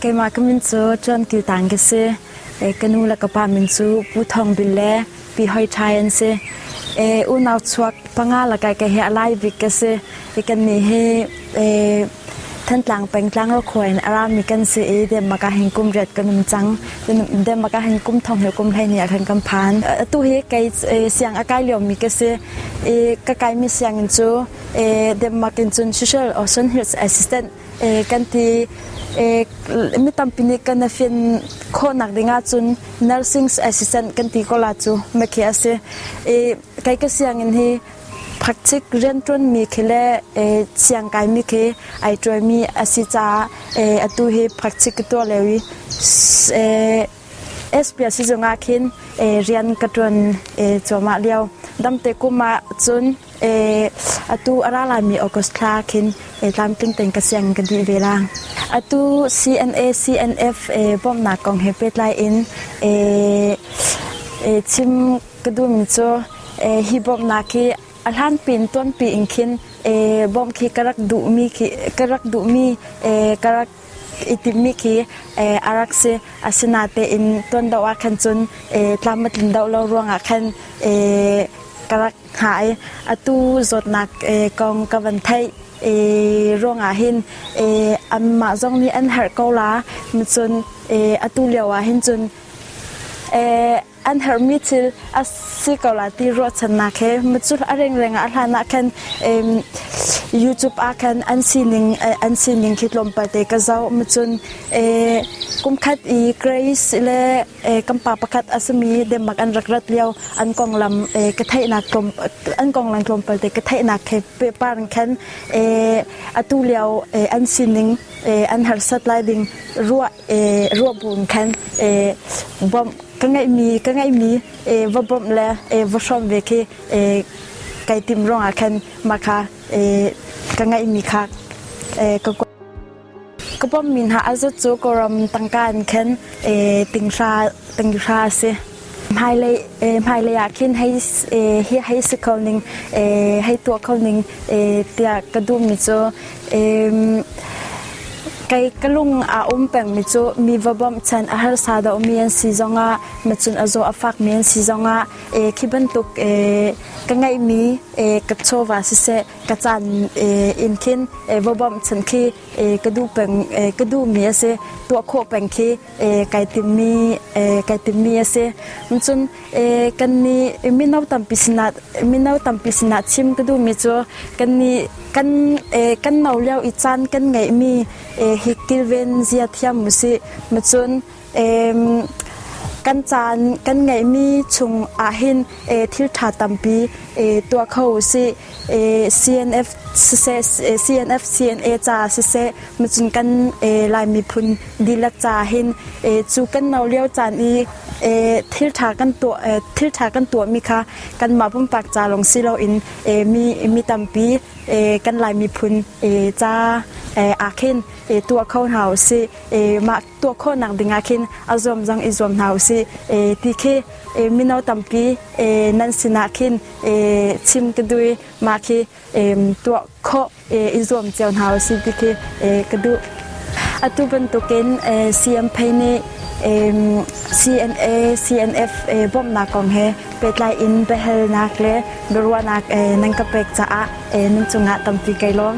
Keimah ka min cu Ṭuan Kil Tang ka si. Ka nu le ka pa min cu Pu Thawng Bil le Pi Hoi Ṭhai an si. Unau chuak panga lakah kei hi a lai bik ka si. Kannih hi Thantlang peng Tlangro khua in a rami kan si i Denmark ah hin kum riat kan um cang. Denmark ah hin kum thong he kum 12 ah khan kan phan. Atu hi kei siang a kai liomi ka si. I ka kaimi sianginn cu Denmark in cun social or assistant kan ti. Mi tampi nih kan fian khawhnak ding ahcun nursing assistant kan ti ko la cu makhi a si. Kei ka sianginn hi Phakchik rianṭuanmi khi le siangkaimi khi ai ṭuaimi a si caah atu hi phakchik ka tuah lio i SPS zung ah khin rian ka ṭuan cuahmah lio. Damte kum ah cun atu a ra laimi August thla khin tlamtling tein ka sianginn ka dih ve la. Atu CNA CNF bawmhnak kong he pehtlai in chim Ka duhmi cu hi bawmhnak hi a hlanpi in tuanpi in khin bawmh khi ka rak duhmi khi ka rak duhmi ka rak i timhmi khi a rak si. Asinatein tuan deuh ah khan cun tlam a tlin deuh lo ruangah khan ka rak hngah i atu zawtnak kong ka van theih ruangah hin anmah zong nih an herh ko la. Cun atu lio ah hin cun An herhmi thil a si ko la ti ruahchannak he cu a rengreng ah hlan ah khan YouTube ah khan an sining an sining khi tlawmpal te ka zoh cun kumkhat i Grace le kan pa pakhat a simi Denmark an rak rat lio an konglam ka theihnak tlawm an konglam tlawmpal te ka theihnak he pehpar in khan atu lio an sining an harsat lai ding ruah ruah bu in khan bawmh ka ngeihmi ka ngeihmi va bawmh le va hrawm ve khi kai tim ruangah khan mah kha ka ngeihmi kha ka ka bawmhmi hna a zat cu kawlram tangka in khan tinghra tinghra a si. Hmailei hmailei ah khin hei hi hei si kho ning hei tuah kho ning tiah ka duhmi cu Kei ka lung aa um pengmi cu mi va bawmhchanh a harsa deuhmi an si zongah macun a zaw a fakmi an si zongah khi bantuk ka ngeihmi ka chawva siseh ka caan in khin va bawmhchanh khi ka duh peng ka duhmi a si. Tuah khawh peng khi kai timmi kai timmi a si. Cun kannih mino tampi sinah mino tampi sinah chim ka duhmi cu kannih kan kan no lio i caan kan ngeihmi hi kilven zia thiam usih. Macun kan caan kan ngeihmi chung ahhin thil ṭha tampi tuah kho usih. CNF siseh CNF CNA ca siseh macun kan Lai miphun dihlak ca hin cu kan no lio caan i thil ṭha kan tuah thil ṭha kan tuahmi kha kanmah pumpak ca lawng si loin mi mi tampi kan Lai miphun ca ah khin tuah kho hna usih. Mah tuah khawhnak ding ah khin a zuam zong i zuam hna usih ti khi mino tampi nan sinah khin chim ka duh i mah khi tuah khawh i zuam cio hna usih ti khi ka duh. Atu bantukin CM Pei nih CNA, CNF bawmhnak kong he pehtlai in biahalnak le biaruahnak nan ka pek caah nan cungah tampi kai lawm.